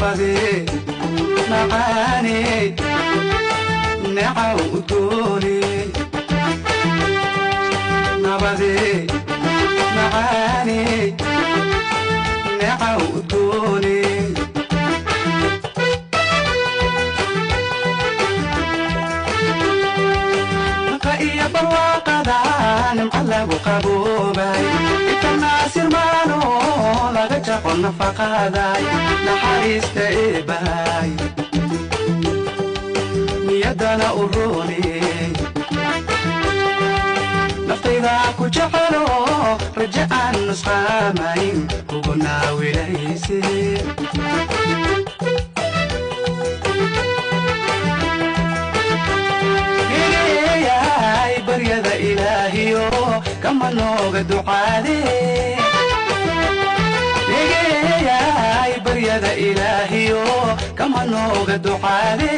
Nabade macaane, necaw udgoone. Nabade macaane, necaw udgoone. Naqa iyo barwaaqada nimca lagu qaboobay, itanaasirmaano laga jaqo nafaqaday. Naxariista eebahay niyaddana u roone, naftayda ku jecelo, raja aan nusqaamayn kugu naawilayse. Egeeyay baryada ilaahiyo kama nooga ducaade. Egeeyay baryada ilaahiyo kama nooga ducaade.